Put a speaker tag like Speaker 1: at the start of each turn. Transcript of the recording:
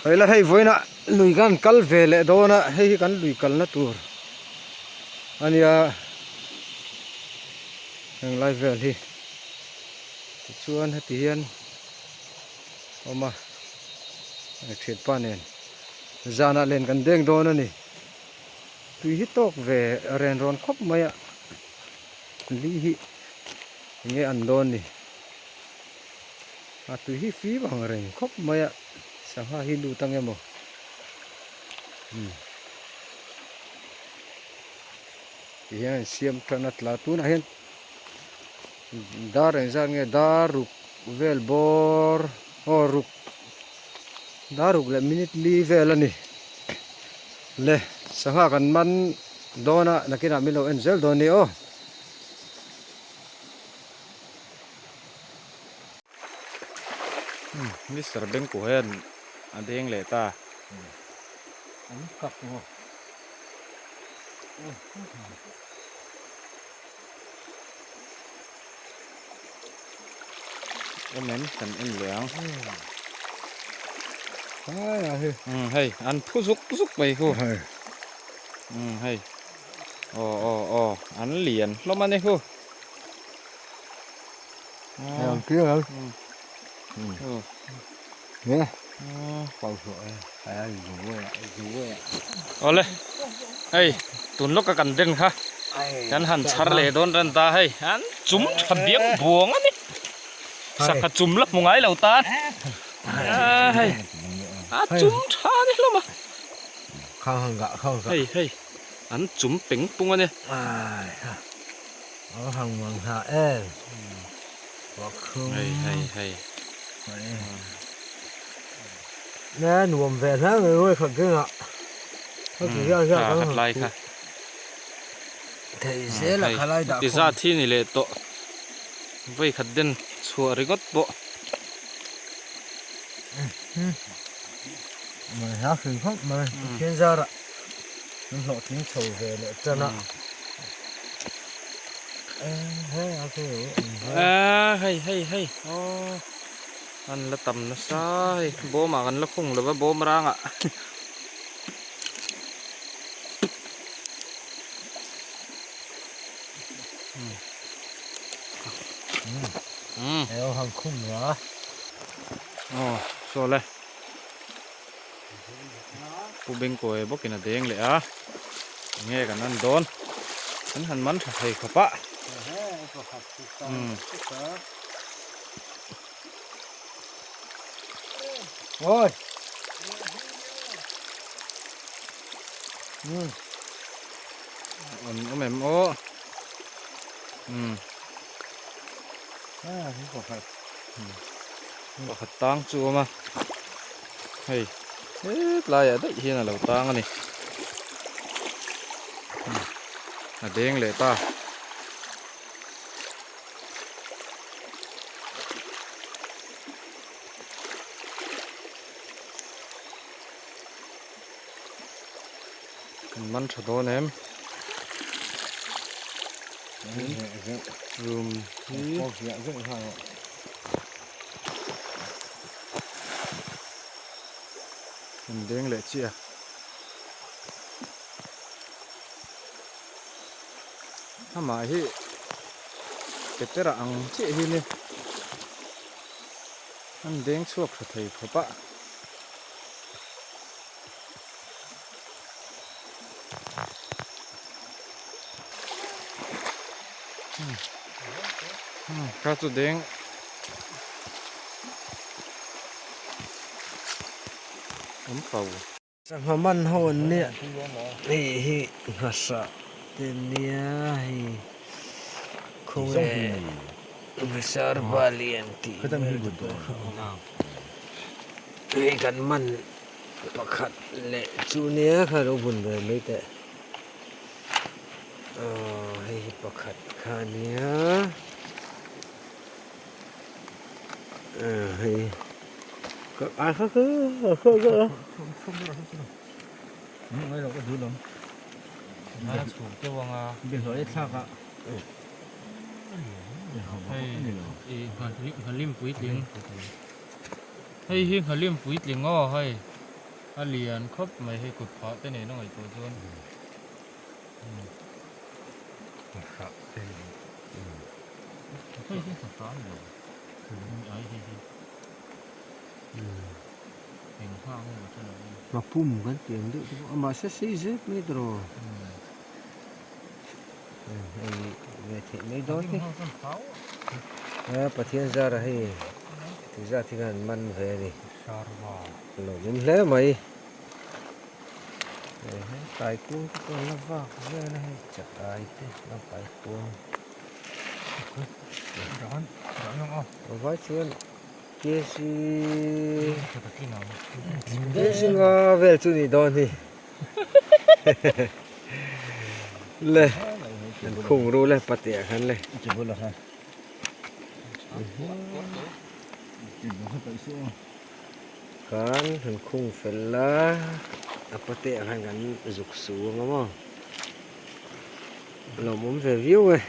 Speaker 1: Hei la hei vawiinah lui kan kal ve leh dawn a hei hi kan lui kalna tur a nia heng lai vel hi tichuan heti hian a awm a thianpa nen zanah len kan deng dawn a ni tui hi tawk ve ren rawn khawp mai a li hi enge an dawn ni. A tui hi fim ang reng khawp mai a, sangha hi lut ang emaw umm ti hian an siam tan a tla tunah hian dar engzat nge dar ruk vel bawr aw ruk dar ruk leh minute li vel a ni le sangha kan man dawn a nakinah min lo en zel dawn a ni aw.
Speaker 2: Mister Bengku hian a deng leh ta.
Speaker 1: An kak maw.
Speaker 2: Awm em kan en leh ang.
Speaker 1: Ai a hi.
Speaker 2: Hei an phu zuk zuk mai khu. Hei. Aw aw aw an lian hlawm a ni khu.
Speaker 1: Ang kia ang. Nè. Bao rồi. Ai rồi rồi.
Speaker 2: Ole. Hei, tun lawk a kan den kha. Kan han chhar leh dawn ran ta hei. An chum tha biang buang a ni. Sangha chum la hmu ngai lo tan. Hei. A chum tha ni hlawm a.
Speaker 1: Khang hang ga khang ga.
Speaker 2: Hei hei. An chum peng pung a ni.
Speaker 1: Ai ha. An hang mang hna em.
Speaker 2: Hei hei hei.
Speaker 1: Nè nuam ve hle mai ruai khat ringah.
Speaker 2: Kha khat lai kha.
Speaker 1: Thei zel a khalai dah
Speaker 2: khawm. Ti zat hi ni leh tawh. Vawi khat den chhuah ringawt pawh.
Speaker 1: Mai ha hrim khawp mai. Pathian zarah an hlawhtling chho ve leh tan a.
Speaker 2: Hei hei hei aw an la tam nasa hei bawm ah kan la khung lo va bawm rang ah aw saw le Pu Bengkawi bawkin a deng leh a, enge kan han dawn, kan han man tha thei khawp a.
Speaker 1: Ôi.
Speaker 2: An awm em aw. Pakhat tang chu a awm a. Hei hetlaiah daih hian a lo tang a ni. A deng leh ta. Kan man tha dawn em? Room hi Kan deng leh chiah a. Amah hi Petera ang chiah hi ni. An deng chhuak tha thei khawp a. Kha chu deng awm pau.
Speaker 1: Sangha man ho an nia hei hi nghasa te nia hei khawnge nghasar bali an tih vel te pawh hei kan man pakhat leh chu nia kha lo bun ve mai teh aw hei hi pakhat kha nia hei
Speaker 2: Hei i nghalim puitling hei hi nghalim puitling aw hei. A lian khawp mai hei kut phah te nen a ngaihtuah chuan.
Speaker 1: Nghahrah te nen.
Speaker 2: Hei hi nghahrah a ni lo. Ai hei hi. Eng nghak nge ka hre lo.
Speaker 1: Ngapum kan tih ang deuh te pawh a mahse sei zet mai tawh. Hei ve theih mai dawn hi. Pathian zara hei ti zat hi khan man ve a ni. Lo awm hle mai. Tai kung te pawh an la vak vel a hei chakai te a tai kung. Vai chuan kg kg nga vel chu nih dawn hi. Le an khung ru le patea khan le. Khan han khung fel la a patea khan kan zuk su ang a maw. Lawmawm ve viau e.